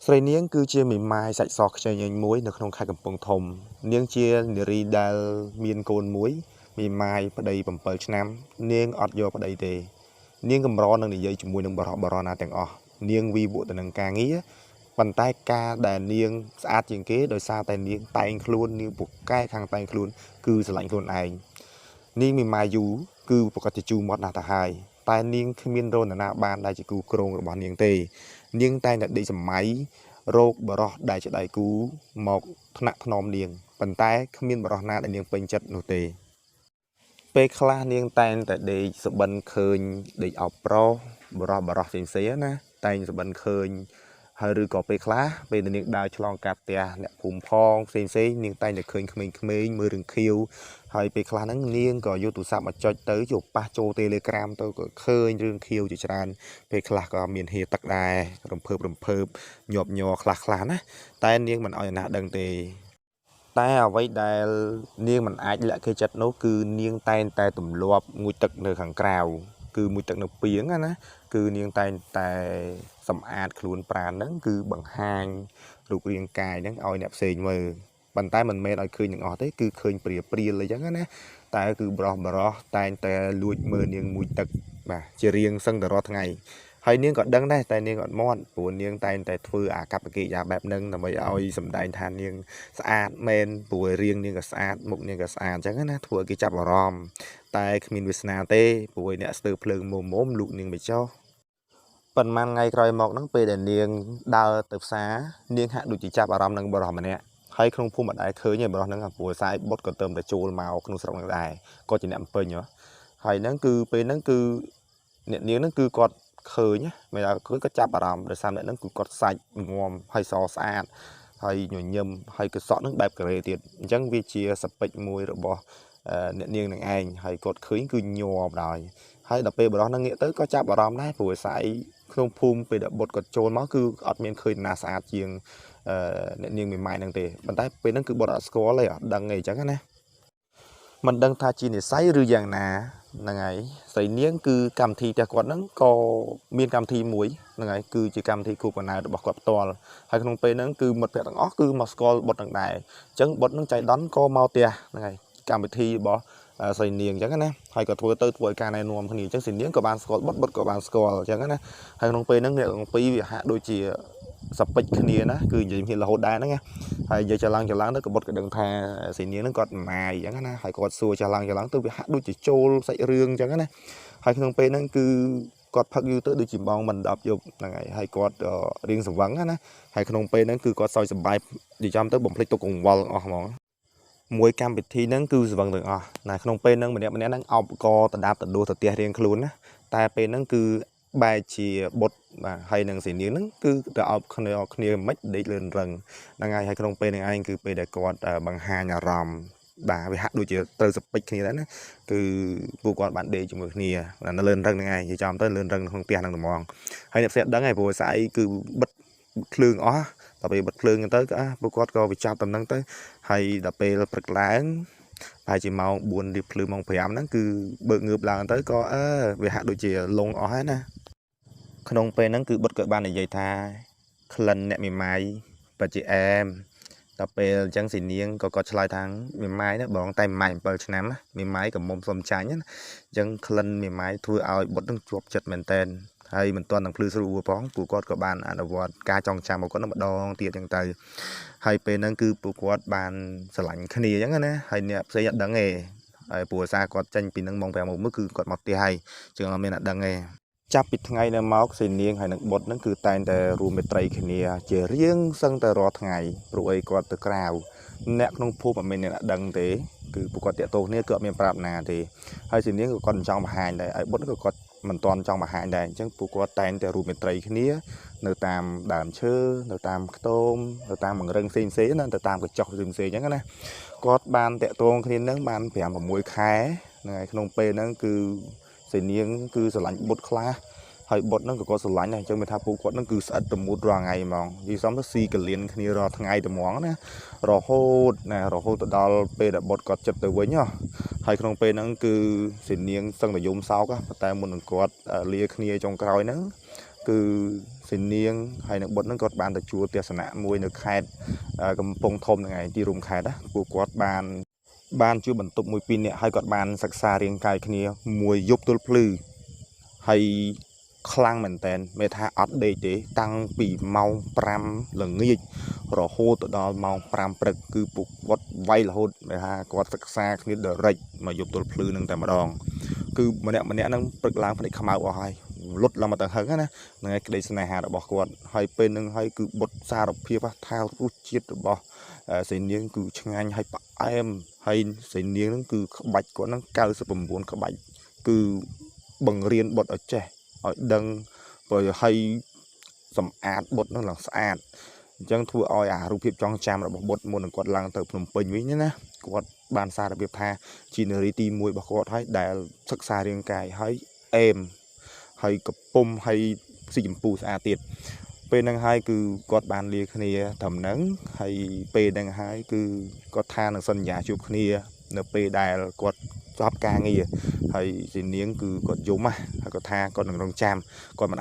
ស្រីនាងគឺជាមេម៉ាយសាច់សខ្ចីញញមួយនៅក្នុងខេត្តកំពង់ធំនាងជានារីដែលមានកូនមួយមេម៉ាយប្តី7ឆ្នាំនាងអត់យកប្តីទេនាងកម្រនឹងនិយាយជាមួយនឹងបរិសណាទាំងអស់នាងវីវក់ទៅនឹងការងារប៉ុន្តែការដែលនាងស្អាតជាងគេដោយសារតែនាងតែងខ្លួននាងពូកែខាងតែងខ្លួនគឺស្រឡាញ់ខ្លួនឯងនាងមេម៉ាយយូរគឺប្រកាសជាជូរមាត់ណាស់ទៅហើយតែនាងគ្មានរនណាបានដែលជាគូគ្រងរបស់នាងទេនាងតែងតែដេកសម័យរោគបរោះដែលជាដៃគូមកថ្នាក់ថ្នមនាងប៉ុន្តែគ្មានបរោះណាដែលនាងពេញចិត្តនោះទេពេលខ្លះនាងតែងតែដេកសុបិនឃើញដេកអោបប្រុសបរោះផ្សេងៗណាតែងសុបិនឃើញហើយឬក៏ពេលខ្លះពេលនាងដើរឆ្លងកាត់ផ្ទះអ្នកភូមិផងផ្សេងៗនាងតែងតែឃើញក្មេងៗមើលរឿងខៀវហើយពេលខ្លះហ្នឹងនាងក៏យកទូរស័ព្ទមកចុចទៅយកប៉ះចូល Telegram ទៅក៏ឃើញរឿងខៀវជាច្រើនពេលខ្លះក៏មានហៀទឹកដែររំភើបញាប់ញ័រខ្លះៗណាតែនាងមិនឲ្យអ្នកណាដឹងទេតែអ្វីដែលនាងមិនអាចលាក់គេចិត្តនោះគឺនាងតែងតែទម្លាប់ងូតទឹកនៅខាងក្រៅគឺមួយទឹកនៅពីងណាគឺនាងតែងតែសម្អាតខ្លួនប្រាណហ្នឹងគឺបង្ហាញរូបរាងកាយហ្នឹងឲ្យអ្នកផ្សេងមើលប៉ុន្តែមិនមែនឲ្យឃើញទាំងអស់ទេគឺឃើញព្រាលអីចឹងណាតែគឺបរោះតែងតែលួចមើលនាងមួយទឹកបាទជារៀងសឹងតែរាល់ថ្ងៃហើយនាងក៏ដឹងដែរតែនាងអត់មាត់ព្រោះនាងតែងតែធ្វើអាកប្បកិរិយាបែបហ្នឹងដើម្បីឲ្យសម្ដែងថានាងស្អាតមែនព្រោះរាងនាងក៏ស្អាតមុខនាងក៏ស្អាតអញ្ចឹងណាធ្វើឲ្យគេចាប់អារម្មណ៍តែគ្មានវាសនាទេព្រោះអ្នកស្ទើរភ្លើងមុំលូកនាងទៅចុះប៉ុន្មានថ្ងៃក្រោយមកហ្នឹងពេលដែលនាងដើរទៅផ្សារនាងហាក់ដូចជាចាប់អារម្មណ៍នឹងបរិសម្នាក់ហើយក្នុងភូមិអត់ដែលឃើញទេបរិសហ្នឹងព្រោះខ្សែបុតក៏ទៅតែចូលមកក្នុងស្រុកហ្នឹងដែរក៏ជាអ្នកពេញហើយហ្នឹងគឺពេលហ្នឹងគឺអ្នកនាងហ្នឹងគឺគាត់ឃើញមិនថាគឺគាត់ចាប់អារម្មណ៍ដោយសារអ្នកហ្នឹងគឺគាត់សាច់ងំហើយសស្អាតហើយញញឹមហើយកសក់ហ្នឹងបែបការ៉េទៀតអញ្ចឹងវាជាសពេចមួយរបស់អ្នកនាងនឹងឯងហើយគាត់ឃើញគឺញ័របណ្ដោយហើយដល់ពេលបរិសហ្នឹងងាកទៅក៏ចាប់អារម្មណ៍ដែរព្រោះខ្សែក្នុងភូមិពេលដែលបុតគាត់ចូលមកគឺអត់មានឃើញណាស្អាតជាងអ្នកនាងមេម៉ាយហ្នឹងទេប៉ុន្តែពេលហ្នឹងគឺបុតអត់ស្គាល់ទេអត់ដឹងទេអញ្ចឹងណាមិនដឹងថាជានិស័យឬយ៉ាងណាហ្នឹងហើយស្រីនាងគឺកម្មវិធីផ្ទះគាត់ហ្នឹងក៏មានកម្មវិធីមួយហ្នឹងហើយគឺជាកម្មវិធីខួបកំណើតរបស់គាត់ផ្ទាល់ហើយក្នុងពេលហ្នឹងគឺមិត្តភក្តិទាំងអស់គឺមកស្គាល់បុតហ្នឹងដែរអញ្ចឹងបុតហ្នឹងចៃដន្យក៏មកផ្ទះហ្នឹងហើយកម្មវិធីរបស់ស្រីនាងអញ្ចឹងណាហើយក៏ធ្វើទៅធ្វើឲ្យការណែនាំគ្នាអញ្ចឹងស្រីនាងក៏បានស្គាល់បុតក៏បានស្គាល់អញ្ចឹងណាហើយក្នុងពេលហ្នឹងអ្នកទាំងពីរវាហាក់ដូចជាសពេចគ្នាណាគឺនិយាយគ្នារហូតដែរហ្នឹងណាហើយនិយាយច្រឡំទៅក៏បុតក៏ដឹងថាស្រីនាងហ្នឹងគាត់ម៉ាយអញ្ចឹងណាហើយគាត់សួរច្រឡំទៅវាហាក់ដូចជាចូលសាច់រឿងអញ្ចឹងណាហើយក្នុងពេលហ្នឹងគឺគាត់ផឹកយូរទៅដូចជាម៉ោងមិន10យប់ហ្នឹងហើយហើយគាត់រៀងសង្វឹងណាហើយក្នុងពេលហ្នឹងគឺគាត់សើចសប្បាយនិយាយចំទៅបំភ្លេចទុកកង្វល់អស់ហ្មងមួយកម្មវិធីហ្នឹងគឺសង្វឹងទាំងអស់ណាក្នុងពេលហ្នឹងម្នាក់ៗហ្នឹងអោបកដដាបដដួសទៅផ្ទះរៀងខ្លួនណាតែពេលហ្នឹងគឺបែរជាបុតបាទហើយនឹងស្រីនាងហ្នឹងគឺទៅអោបគ្នាមិនដេកលឿនរឹងហ្នឹងហើយហើយក្នុងពេលហ្នឹងឯងគឺពេលដែលគាត់បង្ហាញអារម្មណ៍បាទវាហាក់ដូចជាត្រូវសពេចគ្នាដែរណាគឺពួកគាត់បានដេកជាមួយគ្នានៅលឿនរឹងហ្នឹងឯងនិយាយចំទៅលឿនរឹងក្នុងផ្ទះហ្នឹងហ្មងហើយអ្នកផ្សេងដឹងហើយព្រោះស្អីគឺបិទភ្លើងអស់ដល់ពេលបិទភ្លើងទៅក៏ពួកគាត់ក៏វាចាប់តំណឹងទៅហើយដល់ពេលព្រឹកឡើងប្រហែលជាម៉ោង4រៀបភ្លឺម៉ោង5ហ្នឹងគឺបើកងើបឡើងទៅក៏វាហាក់ដូចជាលងអស់ហើយណាក្នុងពេលហ្នឹងគឺបុតក៏បាននិយាយថាក្លិនអ្នកមេម៉ាយពិតជាអែមដល់ពេលអញ្ចឹងស្រីនាងក៏គាត់ឆ្លើយថាមេម៉ាយណាបងតែមេម៉ាយ7ឆ្នាំមេម៉ាយក៏មុំសុំចាញ់ណាអញ្ចឹងក្លិនមេម៉ាយធ្វើឲ្យបុតនឹងជាប់ចិត្តមែនតែនហើយមិនទាន់នឹងភ្លឺស្រួលផងពួកគាត់ក៏បានអនុវត្តការចងចាំរបស់គាត់នឹងម្ដងទៀតអញ្ចឹងទៅហើយពេលហ្នឹងគឺពួកគាត់បានស្រឡាញ់គ្នាអញ្ចឹងណាហើយអ្នកផ្សេងអត់ដឹងទេហើយព្រោះសារគាត់ចេញពីនឹងម៉ោង5ម៉ោងគឺគាត់មកផ្ទះហើយជាងអត់មានអ្នកដឹងទេចាប់ពីថ្ងៃនៅមកស្រីនាងហើយនឹងបុតហ្នឹងគឺតែងតែរួមមេត្រីគ្នាជារៀងសឹងតែរាល់ថ្ងៃព្រោះអីគាត់ទៅក្រៅអ្នកក្នុងភូមិអត់មានអ្នកដឹងទេគឺពួកគាត់តាក់ទងគ្នាគឺអត់មានប្រាប់ណាទេហើយស្រីនាងក៏គាត់មិនចង់បង្ហាញដែរហើយបុតក៏គាត់មិនទាន់ចង់បង្ហាញដែរអញ្ចឹងពួកគាត់តែងតែរួមមេត្រីគ្នានៅតាមដើមឈើនៅតាមខ្ទមនៅតាមបង្រឹងផ្សេងៗណាទៅតាមកញ្ចុះផ្សេងៗអញ្ចឹងណាគាត់បានតាក់ទងគ្នានឹងបាន5 6ខែហ្នឹងហើយក្នុងពេលហ្នឹងគឺស្រីនាងគឺស្រឡាញ់បុតខ្លះហើយបុតហ្នឹងក៏គាត់ស្រឡាញ់ដែរអញ្ចឹងមានថាពួកគាត់ហ្នឹងគឺស្អិតប្រមូលរាល់ថ្ងៃហ្មងនិយាយសំទៅស៊ីកលៀនគ្នារាល់ថ្ងៃតែហ្មងណារហូតណារហូតទៅដល់ពេលដែលបុតគាត់ចិត្តទៅវិញហ៎ហើយក្នុងពេលហ្នឹងគឺស្រីនាងសឹងតែយំសោកប៉ុន្តែមុននឹងគាត់លាគ្នាចុងក្រោយហ្នឹង គឺសេនាងហើយនឹងបុត្រហ្នឹងគាត់បានទៅជួលទស្សនៈមួយនៅខេត្តកំពង់ធំហ្នឹងឯងទីរួមខេត្តណាពួកគាត់បានជួបបន្ទប់មួយពីរនាក់ហើយគាត់បានសិក្សារាងកាយគ្នាមួយយប់ទល់ភ្លឺហើយខ្លាំងមែនតែនមេថាអត់ដេកទេតាំងពីម៉ោង5ល្ងាចរហូតទៅដល់ម៉ោង5ព្រឹកគឺពួកគាត់វាយរហូតមេថាគាត់សិក្សាគ្នា direct មកយប់ទល់ភ្លឺនឹងតែម្ដងគឺម្នាក់ម្នាក់ហ្នឹងព្រឹកឡើងភ្នែកខ្មៅអស់ហើយលុតឡើងមកទៅហឹងណាហ្នឹងហើយក្តីស្នេហារបស់គាត់ហើយពេលហ្នឹងហើយគឺបុតសារភាពថារសជាតិរបស់សៃនាងគឺឆ្ងាញ់ហើយផ្អែមហើយសៃនាងហ្នឹងគឺក្បាច់គាត់ហ្នឹង99ក្បាច់គឺបង្រៀនបុតឲ្យចេះឲ្យដឹងព្រោះឲ្យសម្អាតបុតហ្នឹងឡើងស្អាតអញ្ចឹងធ្វើឲ្យអារូបភាពចងចាំរបស់បុតមុននឹងគាត់ឡើងទៅភ្នំពេញវិញណាគាត់បានសារភាពថាជានារីទី1របស់គាត់ហើយដែលសិក្សារាងកាយហើយអេមហើយកពុំហើយស៊ីចម្ពូស្អាតទៀតពេលហ្នឹងហើយគឺគាត់បានលាគ្នាត្រឹមហ្នឹងហើយពេលហ្នឹងហើយគឺគាត់ថានឹងសន្យាជួបគ្នានៅពេលដែលគាត់ចប់ការងារហើយស៊ីនាងគឺគាត់យំណាហើយគាត់ថាគាត់នឹងរងចាំគាត់មិន